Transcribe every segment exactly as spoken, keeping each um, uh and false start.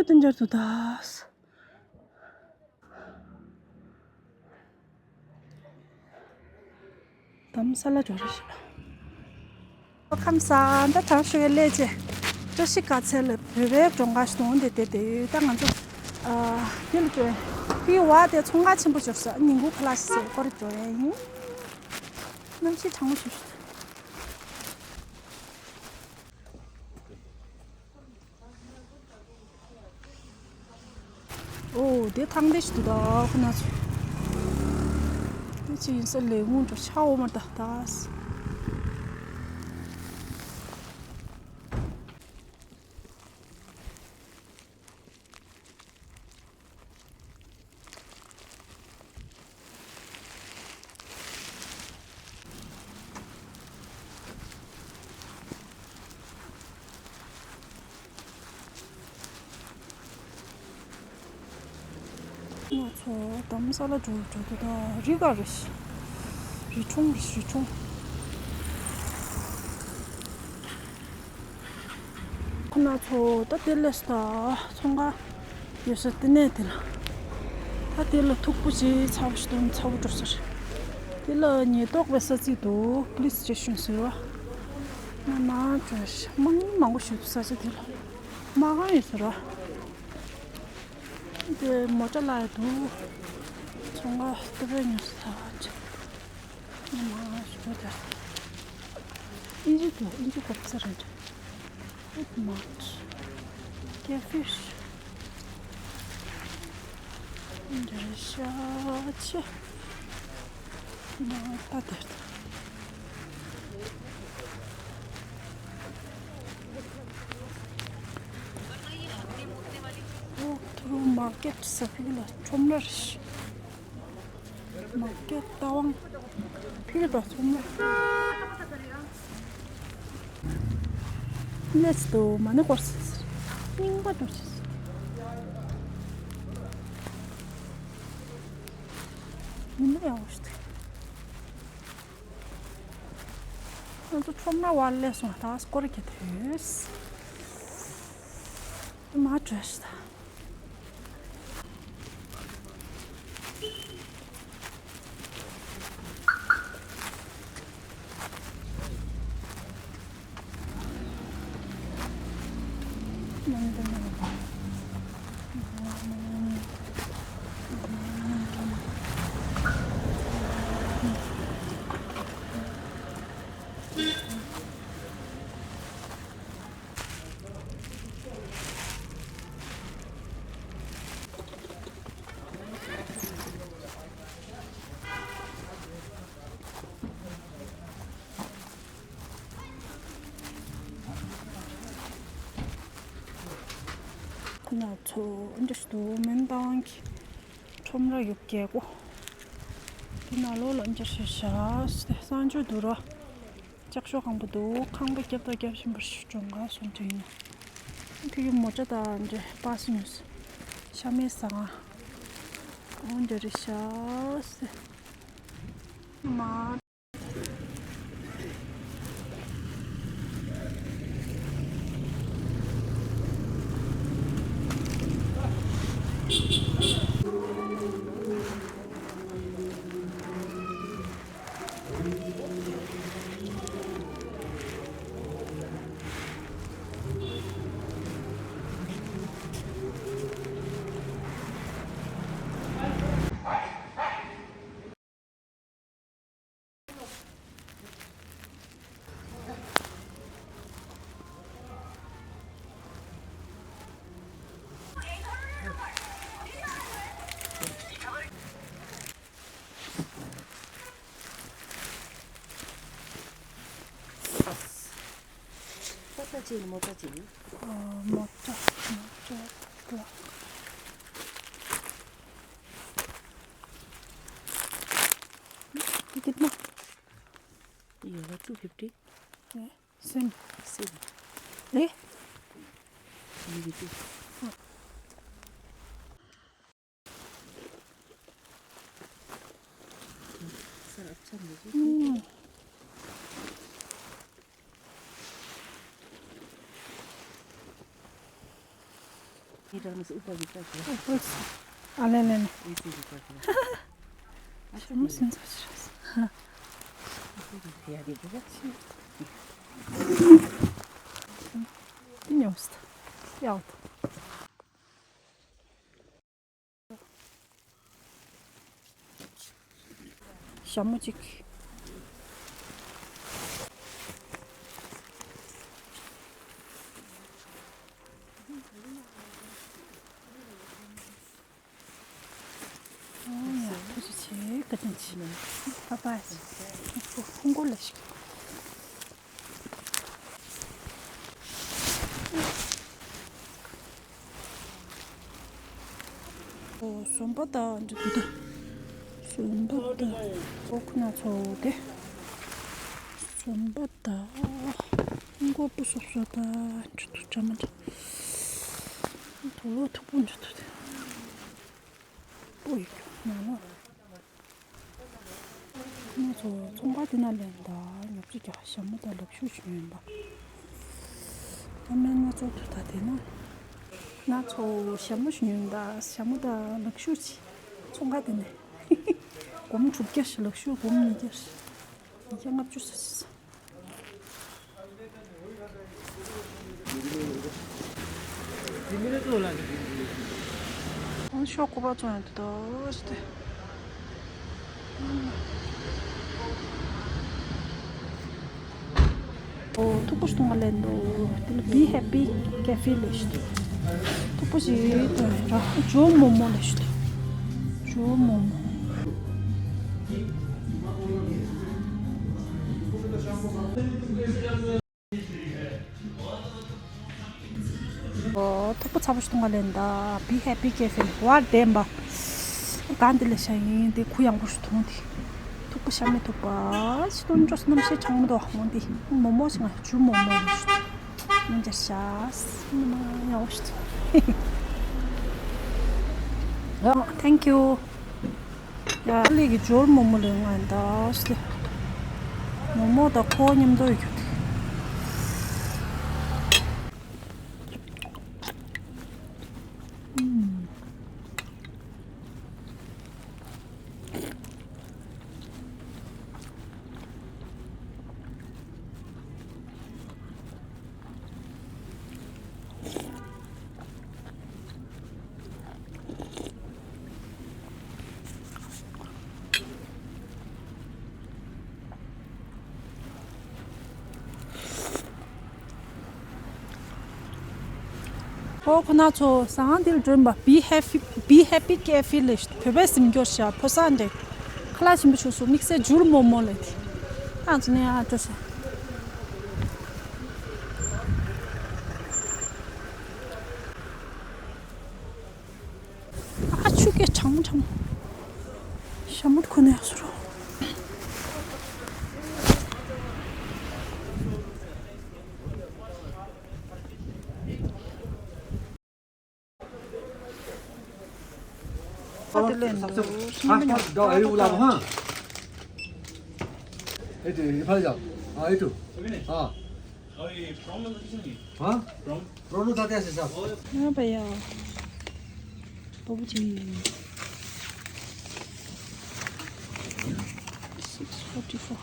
ཏུ་འབྱར་དུ་ད། དམ་ས་ལ་འབྱོར་རེ་ཞིག་ཁམས་བཟང་། ད་གྲང་ཤུ་བའི་ལས་བྱེད། བཀྲ་ཤིས་དགའ་ཚལ་ལ་བོད་པའི་མགྲོན་ཁང་ཞིག་འདུག་དེ་དེ་དེ་ད་ང་ཚོ་ཨ་དེ་ལ་འགྲོ། དེའི་བ་དེ་ཚོང་ཁང་ཆེན་པོ་འབྱོར་ས་ཉིན་གུང་ཁ་ལག་ཟས་སྐོར་འགྲོ་ཡ་ཡིན། གནམ་གཤིས་གྲང་མོ་ཞིག་ཞིག་ཨོ་དེ་ཐང་དེ་ཞིག་འདུག་ད་ཁོ་ན་ཚོ། དེ་ཅི་ཡིན་ས་ལས་ཁུངས་འགྲོ་ཆ་འོ་མ་ད་ད། ང་ཚོ་དྷ་རམ་ས་ལ་འགྲོ་འགྲོ་འདུག་ད་རི་ག་རེ་ཞིག་རི་གྲོང་རི་གྲོང་། ཁོ་ན་ཚོ་ད་དེ་ལས་ད་ཚོང་ཁང་ཡོད་ས་དེ་ནས་དེ་ལ། ད་དེ་ལ་མཐུག་པོ་ཅིག་ཚ་པོ་ཞིག་འདུག་ཚ་པོ་འགྲོ་ས་རེད། དེ་ལ་ཉེན་རྟོག་པའི་ས་ཚིགས་འདུག་པུ་ལིས་སི་ཊེ་ཤན་ཟེར་བ། ང་ནང་འགྲོ་ཞིག་མང་མང་པོ་ཞིག་འདུག་ས་ཆ་དེ་ལ། མ་གང་ཡོད་ས་ར། དེ་མོ་ཊ་ལ་ཡ་འདུག་ཚོང་ཁང་སྟོད་པའི་ཉོ་ས་ཆ། ང་མང་ཞིག་འགྲོ་དེ། ཨིན་ཇི་དུ་ཨིན་ཇི་གོ་ས་རེད། Woodmart. Catfish. འདྲ་ཤ་ཆེ། ནང་ལྟ་དེར། Walk through market ས་ཕིག་ལ་ཁྲོམ་ར་རེད། མ་སྐྱེ་ལྟ་དབང་ཕིག་དང་ཚོང་མ། ལས་དུ་མ་ཎི་སྐོར་སིང་པ་འགྲོ་ཆེ། མི་ནུ་ཡང་འོ་ཤི་ང་ཚོ་ཁྲོམ་ར་བར་ལས་སོང་ད་སྐོར་གྱི་དུས་མ་བྲོས་ཤི་ད། ཁོ་ན་ཚོ་འདྲ་ཞིག་འདུག་མེན་ཏང་གི་ཁྲོམ་ར་ཡོད་རྒྱལ་སྒོ། དེ་ནང་ལོགས་ལ་འདྲ་ཞིག་བཞག་སྟེ་གསང་སྤྱོད་འདུག་ར། ལྕགས་ཤོག་གང་པོ་འདུག་ཁང་པ་བརྒྱབ་དང་བརྒྱབ་བཞིན་པར་ཞུ་གྲོང་ཁ་སོང་དྲན་ཡིན། ཕ་གི་མོ་ཊ་དང་འདྲེ་པ་སི་ཉོས། ཤ་མེད་ཟ་ང་། འོ་འདྲ་རེད་ཤག་སེ། མ། ཏ་ཏ་ཅི་ནི་མོ་ཏ་ཅི་ནི། ཨ། མོ་ཏ་མོ་ཏ་ཏ། Ticket na? Yeah, two fifty. Yeah, same. Same. Eh? Maybe two. Sir, अच्छा म्यूजिक। हम्म। ཨ་ལེ་ལེ་ལེ། ཞྭ་མོ་སེམས་ཚ་ཞིག་རེད། འདི་ཉོས་སོང་། ཡག་འདུག་ཞྭ་མོ་གཅིག་ཨོ་ཡ། ཐུགས་རྗེ་ཆེ། བཀའ་དྲིན་ཆེ། བ་བ། ཧུང་གོ་ལ་ཞིག་ཨོ་ཟོམ་པ་དང་འདྲ་འདུག་ད། ཟོམ་པ་དང་། ཨོ་ཁོ་ན་ཚོ་དེ། ཟོམ་པ་དང་། མགོ་པོ་སོབ་སོབ་དང་འདྲ་འདུག་འདྲ་མི་འདྲ། དུག་ལོག་མཐུག་པོ་འདྲ་འདུག་ད། ཨོ་ཡ། ནང་ལོགས། ང་ཚོ་ཚོང་ཁང་དེ་ན་ལེན་ད་ཉོ་ཚོང་རྒྱག་ཞྭ་མོ་དང་ལག་ཤུབས་ཤིག་ཉོས་པ། ཨ་མའི་ང་ཚོ་དུ་ད་དེ་ན། ང་ཚོ་ཞྭ་མོ་ཞིག་ཉོས་ད་ཞྭ་མོ་དང་ལག་ཤུབས་ཤིག་ཚོང་ཁང་དེ་ནས། སྒོར་མོ་དྲུག་བརྒྱ་ཞིག་ལག་ཤུབས་སྒོར་མོ་ཉིས་བརྒྱ་ཞིག་ཉིས་བརྒྱ་ལྔ་བཅུ་ཟེར་ཞིག་ཨང་ཤོག་ཀུ་པ་བཙོང་ཡོང་དུ་དོ་ཞེས་ཏེ། ཨོ་མཐུག་པོ་ཞིག་གཏོང་ག་ལེན་འདུག་དེ་ལ་Be Happy Cafe ལས་ཞིག་འདུག་མཐུག་པོ་ཞིག་གཏོང་ཡོང་ར། ཇོ་མོ་མོ་ལས་ཞིག་འདུག་ཇོ་མོ་མོ། ཨོ། མཐུག་པོ་ཚ་པོ་ཞིག་གཏོང་ག་ལེན་ད། Be Happy Cafe བར་ལྡན་པ། གང་འདི་ལས་ཤ་ཡིན་དེ་ཁུ་ཡངས་པོ་ཞིག་མཐོང་དེ། མཐུག་པོ་ཤ་མེད་མཐུག་པ་ཞིག་སྟོན་འགྲོ་སྣུམ་ཤེས་ཆང་མི་འདུག་འོང་དེ། མོ་མོ་ཞིག་ང་ཆུ་མོ་མོ་ཞིག་མི་འདྲ་ཤ། མི་མ་ཡང་བ་ཞིག Thank you. ཡ་ལི་གི་ཇོར་མོ་མོ་ལི་ང་འདའ་སི་ལི། མོ་མོ་དང་ཁོ་མཉམ་དུ་ཡོད་ཁྱོད། ཨོ་ཁོ་ན་ཚོ་ཟ་ཁང་འདིར་འགྲོ་ཡིན་པ། Be Happy Be Happy Cafe ལས་བོད་པའི་གཟིམ་སྐྱོར་ཤ་ཕོ་གསར་འདྲེ་ཁ་ལག་ཆེན་པོ་ཞུ་སུ་དམིགས་བསལ་ཇུར་མོ་མོ་ལས་དེ་ཨང་ཚོ་ནས་ཨ་འགྲོ་ཤ། ཨ་ཆུ་སྐད་གྲང་མོ་གྲང་མོ། ཞྭ་མོ་ཁོ་ནས་ཡག་སོ་རོ། ཨ་དེ་ལས་འདུག་ཧ་ཧ་ད་ཨེ་ཡུ་ལ་ཧ། ཨེ་དེ་ཧ་ཡ། ཨ་ཨེ་དུ། ཨ། ཧ། རོ་ལུ་ད་ཏེ་སེ་ས། ང་བ་ཡ། པོ་པོ་ཅི། Six forty four.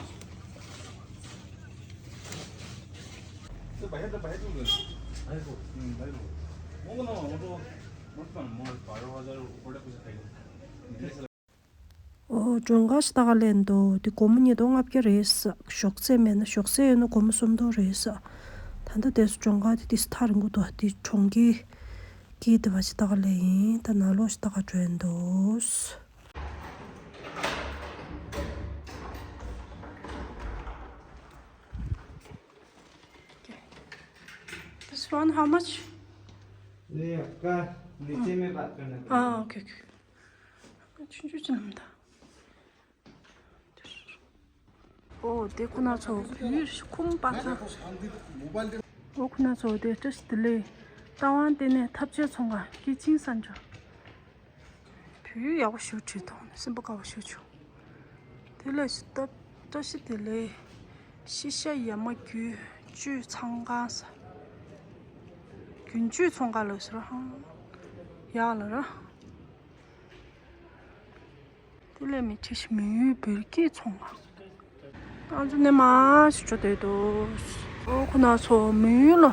ཨོ། མགྲོན་ཁང་ཞིག་ལྟ་ག་ལེན་འདུག་དེ་སྒོར་མོ་ཉིས་སྟོང་ལྔ་བརྒྱ་རེད་ས། ཞོགས་ཚད་མེད་ན། ཞོགས་ཚད་ཡོད་ན་སྒོར་མོ་སུམ་སྟོང་རེད་ས། ད་ལྟ་དེ་སུ་མགྲོན་ཁང་དེ་དེ་སུ་ཐག་རིང་པོ་འདུག་དེ་གྲོང་ཁྱེར་གྱི་དེ་བ་ཞིག་ལྟ་ག་ལེན་ཡིན། ད་ནང་ལོགས་ཞིག་ལྟ་ག་འགྲོ་ཡིན་འདུག This one how much? ये आपका नीचे में बात करना पड़ेगा। हाँ, okay, okay. ཆུང་ཆུང་ཅིག་ནམ་ད། ཨོ་དེ་ཁོ་ན་ཚོ་བོད་ཁུམ་པ་ཚ། ཨོ་ཁོ་ན་ཚོ་དེ་བཀྲ་ཤིས་བདེ་ལེགས། རྟ་དབང་ལྟེ་གནས་འཐབ་རྩོད་ཚོང་ཁང་སྐྱེས་ཆེན་གསར་འབྱོར། བོད་ཡག་པོ་ཞེ་པོ་བྲིས་འདུག་སེམས་པ་དགའ་པོ་ཞེ་པོ་བྱུང་། དེ་ལས་སུ་སྟབས་བཀྲ་ཤིས་བདེ་ལེགས། ཤི་ཤ་ཡ་མ་རྒྱུན་སྤྱོད་ཚོང་ཁང་ཟེར། རྒྱུན་སྤྱོད་ཚོང་ཁང་ལ་ཟེར་ཧང་། ཡག་ལ་ར། དེ་ལས་མི་ཁྲི་ཤི་མི་ཡུལ་བོད་སྐད་ཚོང་ཁང་། ང་ཚོ་ནས་མ་ཞིག་འགྲོ་འདོད་འདུག་ཨོ་ཁོ་ན་ཚོ་མི་ཡུལ་ལ།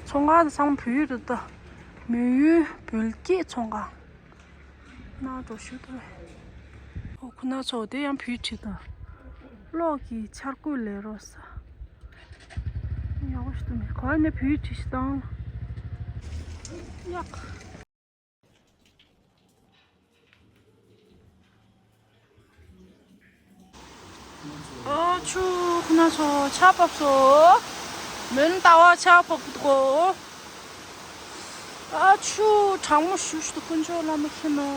ཚོང་ཁང་དེ་ཚང་མ་བོད་ཡིག་རེད་ད། མི་ཡུལ་བོད་སྐད་ཚོང་ཁང་། ན་འགྲོ་ཞུ་དུ་རེད། ཨོ་ཁོ་ན་ཚོ་དེ་ཡང་བོད་ཡིག་བྲིས་ད། གློག་གི་འཆར་འགོད་ལས་རོགས་ས། ཡག་པོ་ཞིག་ཏུ་མེད་ག་ནས་བོད་ཡིག་བྲིས་ཤིག་བཏང་། ཡག་ཨོ་ཆུ་ཁོ་ན་ཚོ་ཆར་བབས་སོ། མོན་ཟླ་བ་ཆར་བབས་འདུག་ཨ་ཆུ་གྲང་མོ་ཞུ་ཞུ་དཀོན་མཆོག་བླ་མ་མཁྱེན་ནོ།